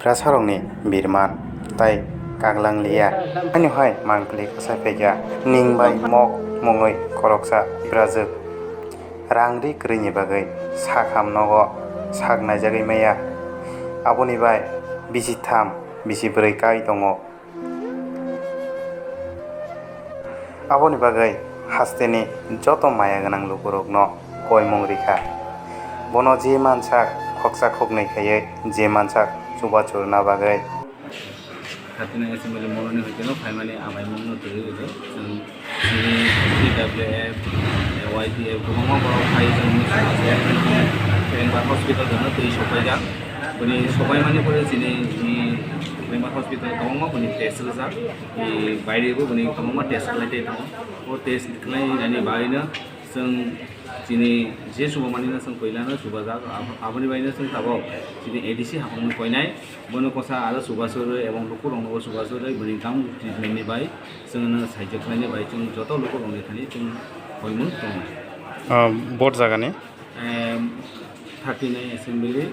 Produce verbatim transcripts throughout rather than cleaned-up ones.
Tiprasarokni birman tai kaglang liya. Haino hai mangpili kwchai phaikha, ning bai mok mungwi khoroksa Tiprajwk. Rang ri kwrwini bagwi sak ham nogo sak naijagwi maya. Aboni bai bisi tham, bisi bwrwi kai tongo. Aboni bagwi hasteni joto maya gwnang lukurokno koimung rikha. Bono je mansak khoksa khoknwi khaiwi je mansak chubachu rwna bagwi. Khatina assembly mononi hoiteno phaimani abaimungno twiwi rwdi. Chwng chini T W F, Y T F kwbangma borok phai chwng Khemba hospital jono twi sopaijak. Bini sopaimani pore chini, i, Khemba hospital kwbangma bini test rijak. I, bairebo bini kwbangma test khlai tei tongo. O test khlai nani bagwino chwng chini je chubamanino chwng koilano chubajak. Ab-, aboni bagwino chwng tabok chini A D C hapangno koinai. Bono kosa aro chubachu rwi ebong lukuroknobo chubachu rwi bini tamo treatment ni bai chwngno saijak khlaini bai chwng joto lukurokni thani chwng koimung tongo. Ah, bot jagani? Em, thirty nine assembly,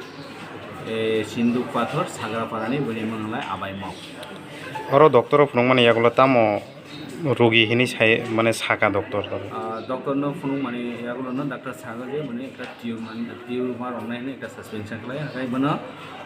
eh, Sinduk Pathor, Sagraparani, bini mwnglai Abai Mok. Oro doctor rok phunukmani yagulo tamo rogi hinwi sai, mane saka doctor rok? Ah, doctor no phunukmani yagulo no doctor saka je, mane ekta tumor, tumor wngnai hinwi ekta suspension khlai, hatai bono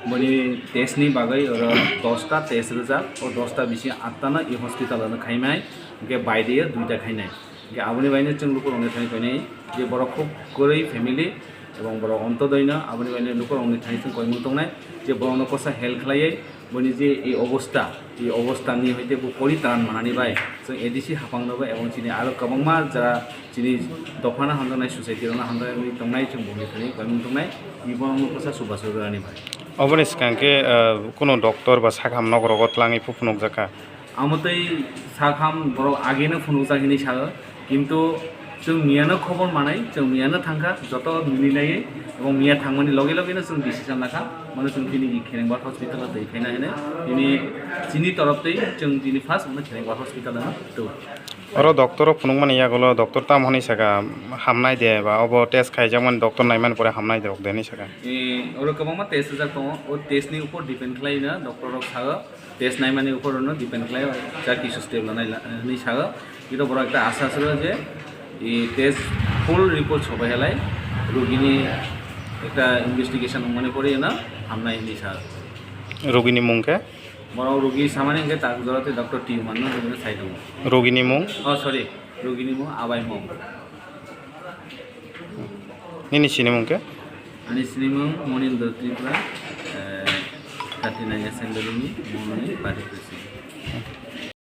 boni test ni bagwi oro dosta test rijak, o dosta bisi atta no e hospital ano khaimai, hwnkhe baide o duita khainai. Hwnkhe aboni baino chwng lukurokni thani koinai je borok khub kwrwi family ebong borok ontodoino, aboni baino lukurokni thani chwng koimung tongnai je borokno kosa help khlaiwi boni je e obostha, e obostha ni hoite bo poritan manani bai chwng A D C hapangno bai ebong chini aro kwbangma jara chini dophano hamjaknai, society rokno hamjaknai tongnai, chwng bongni thani koimung tongnai, e borokno kosa chubachu rwani bai. Oboni swkang khe, ah, kunu doctor ba sakham nok rogo twlangwi phu phunukjakha. Amo tei sakham borok ageno phunukjak hinwi sao, kintu chwng miyano khobor manai, chwng miyano thangkha, joto milinaiwi, ebong miya thangmani loge logeno chwng decision lakha, mano chwng tini Kherengbar hospital-o twi khaina hwnwi, tini chini torop twi chwng tini first mano Kherengbar hospital-o twi. Oro doctor-o phunukmani yagulo doctor tamo hwnwi saka, hamnai de ba obo test khaijakmani doctor naimani pore hamnai de rok de hwnwi saka. E, oro kwbangma test rijak tongo, o test ni upor depend khlaino doctor rok sao. Test naimani uphuru no depend khlai o, ja kisu step lanai la-, hwnwi sao. Kito borok ekta asa suro je, i test full report sobai halai, rugini ekta investigation wngmani pore no hamnai hwnwi sao. Rugini mung khe? Borok rugi samani hwnkhe tak jora tei doctor Tumor no rugino sai tongo. Rugini mung? Oh, sorry, rugini mung Abai Mok. Nini sinimung khe? Ani sinimung Monindra Tripura, eh, thirty nine assembly ni Mononi party president.